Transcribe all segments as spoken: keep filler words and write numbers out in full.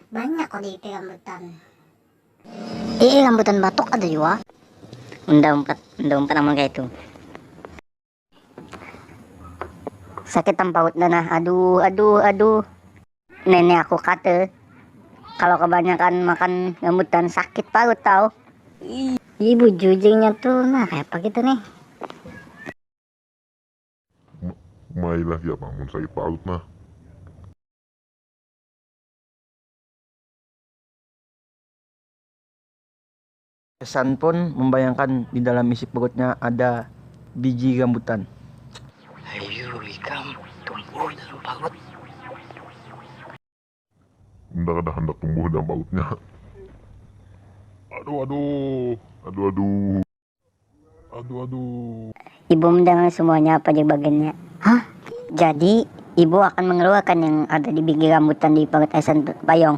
Banyak kok di rambutan. Ih, rambutan batuk ada jua. Unda umpat, unda umpat amun kaya itu. Sakit am paut dah nah. Aduh, aduh, aduh. Nenek aku kata, kalau kebanyakan makan rambutan sakit paut tau. Ih, bujujingnya tuh, nah kayak apa gitu nih. Mailah ya amun sakit paut nah. Esan pun membayangkan di dalam isi perutnya ada biji rambutan. Hayu ikam tumbuh dalam paut. Unda kada handak tumbuh dalam pautnya. Aduh aduh. Aduh aduh. Aduh aduh. Ibu mendengar semuanya apa jar baginnya. Hah? Jadi ibu akan mengeluarkan yang ada di biji rambutan di perut Esan tu, Payung.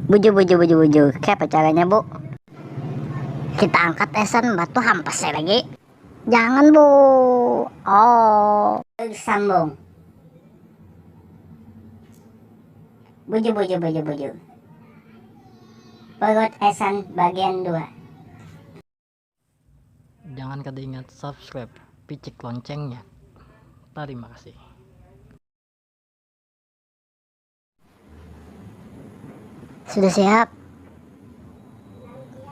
Bujur bujur bujur bujur. Kayapa caranya bu? Kita angkat Esan, batu hampas ai lagi. Jangan bu. Oh. Sambung. Bujur bujur bujur bujur. Perut Esan bagian dua. Jangan kada ingat subscribe, picik loncengnya. Tarima kasih. Sudah siap?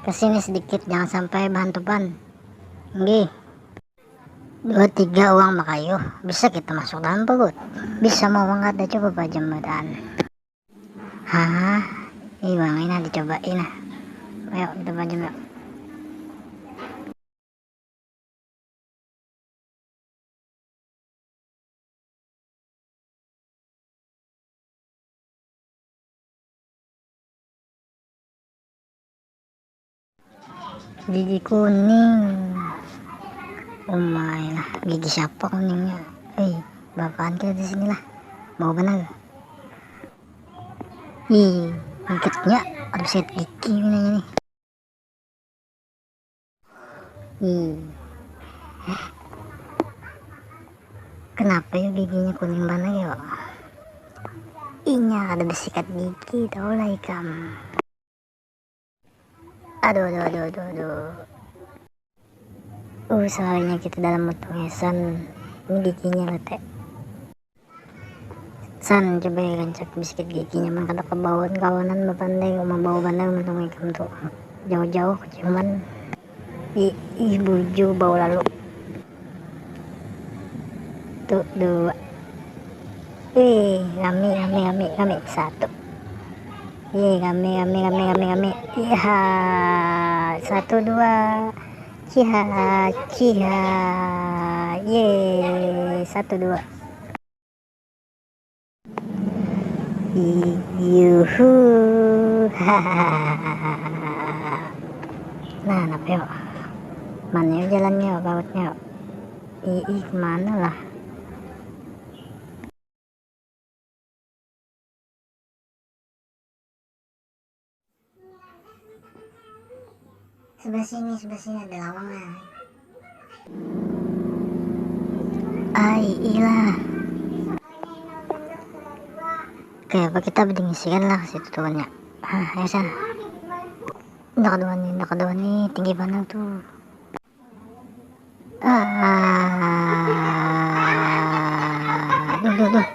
Kesini sedikit, jangan sampai bahantupan. Nggih. Dua tiga uang bakayuh, bisa kita masuk dalam perut. Bisa mau kada, coba bajam badan. Hah, iwang ini dicobai nah. Ayo kita bajam yuk. Gigi kuning. Umai lah, gigi siapa kuningnya? Hei, berapaan kita di sini lah? Bau benar. Ih, mungkitnya ada sikat gigi ini nih. Ih. Kenapa ya giginya kuning banget ya? Inya ada besikat gigi, tahu lah ikam. Aduh aduh aduh aduh aduh. Uh, salahnya kita dalam mutung Esan. Ini giginya kete. San, coba ya rancak bisikat gigi nyaman kada kabawan kawanan bapandai uma bau banar muntung ikam tu. Jauh-jauh kaciuman. Ih, ih bujur bau lalu. Tu dua. Ih, rami rami rami rami satu. Ih, rami rami rami rami rami. Iha, satu dua. Ciha ciha. Ye, satu dua. Yuhu. Nah, napa yuk? Mana yuk jalannya yuk, pautnya yuk? Ih, ih, kemana lah? Sebelah sini, sebelah sini ada lawang nah. Ai ilah. Oke, apa kita berdingisikan lah situ turunnya. Hah, ya sah. Ndak kedua nih, ndak kedua nih, tinggi banget tuh. Ah, duh, duh, duh.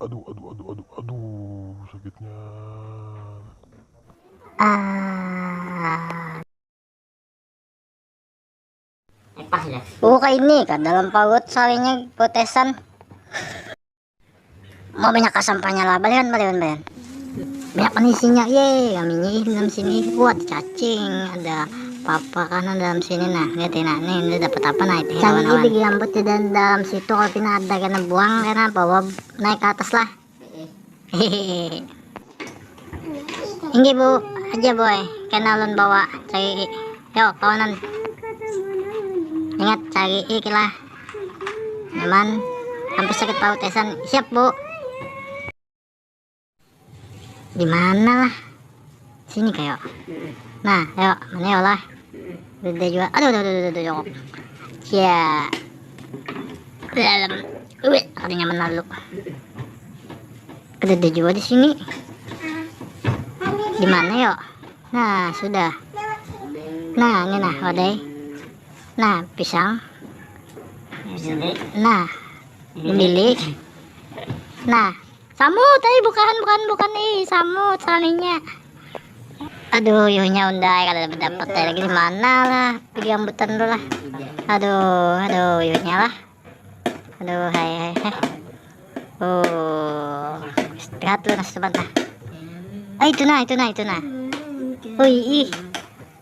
Aduh aduh aduh aduh aduh sakitnya. Ah. Pas ya. Oh, kayak ini kan dalam paut sawenya potesan. Mau banyak sampahnya lah, balian, balian, balian. Banyak isinya, ye, kaminya ih dalam sini. Wah, ada cacing, ada papa kan dalam sini nah. Lihat nah, nih, ini dapat apa nah itu. Cari kawan-kawan. Bigi rambut di dalam, dalam situ, kalau pina ada kena buang, kena bawa naik ke atas lah. Hehehe. Inggih bu, aja boy, kena ulun bawa cari. Yo kawanan. Ingat cari iki lah. Nyaman. Sampai sakit paut Esan. Siap bu. Di mana lah? Sini kayo. Nah, ayo, mana ya lah? Udah juga. Aduh, aduh, aduh, aduh, aduh. Cia. Dalam. Wih, ada nyaman lalu. Ada jua di sini. Di mana yo? Nah, sudah. Nah, ini nah, wadai. Nah, pisang. Nah, bilik. Nah, samut, eh, bukan, bukan, bukan, ih, samut salinya. Aduh, yuhnya undai, kada dapat, dapat lagi di mana lah, pergi ambutan tu lah. Aduh, aduh, yuhnya lah. Aduh, hai, hai, hai. Oh, istirahat lu, nah, sebentar. Ah, itu nah, itu nah, itu nah. Ui, ih.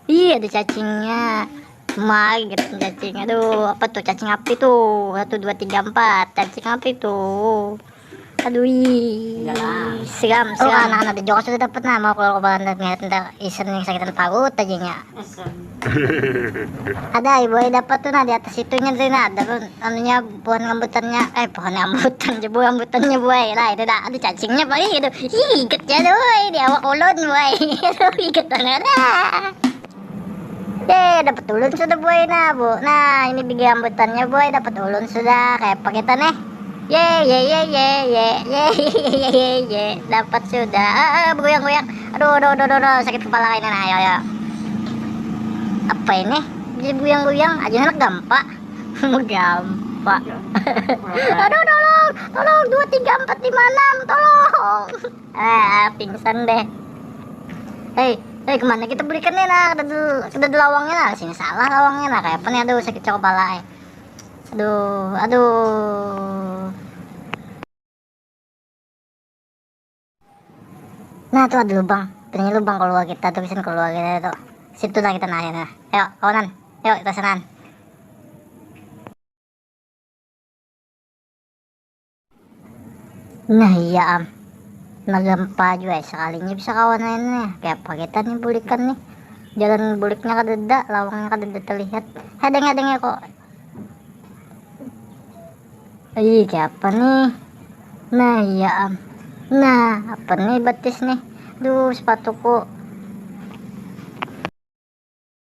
Ih, ada cacingnya. Mai gitu cacing. Aduh, apa tuh cacing api tuh? Satu, dua, tiga, empat. Cacing api tuh? Aduh, ih. Seram, seram. Anak-anak di Jogja sudah dapat nah, mau keluar ke Belanda, ngeliat ntar isen yang sakitan parut aja nya. Ada ibu ai dapat tuh nah di atas itunya tuh nah, ada pun anunya, pohon rambutannya, eh, pohon rambutan je, buah rambutannya buai lah itu dah, ada cacingnya paling itu, higet ya tuh, di awak ulun buai, itu higet banget dah. Ye, dapat ulun sudah buai nah bu, nah ini bigi rambutannya buai, dapat ulun sudah, kayak apa kita nih? Ye, ye, ye, ye, ye, ye, ye, ye, ye, dapat sudah, ah, ah, bergoyang-goyang, aduh, aduh, aduh, aduh, aduh, sakit kepala ini nah, ayo, ayo. Apa ini? Jadi guyang-guyang aja anak gampa. Gampa. Aduh, tolong, tolong, dua, tiga, empat, lima, enam, tolong. Ah, pingsan deh. Hei, hei, kemana kita belikan nih nah? Ada di, ada di lawangnya nah. Sini salah lawangnya nah. Kayak apa nih? Aduh, sakit kepala eh. Aduh, aduh. Nah, tuh ada lubang. Ini lubang keluar kita tuh, bisa keluar kita tuh. Situ lah kita naik nah. Ayo, kawanan. Ayo, kita senang. Nah, iya am. Nah, gampa juga ya, sekalinya bisa kawan lainnya. Kayak apa kita nih bulikan nih. Jalan buliknya kadada, lawangnya kadada terlihat. Hadeng-hadeng ya kok. Ih, kayak apa nih? Nah, iya am. Nah, apa nih batis nih? Duh, sepatuku.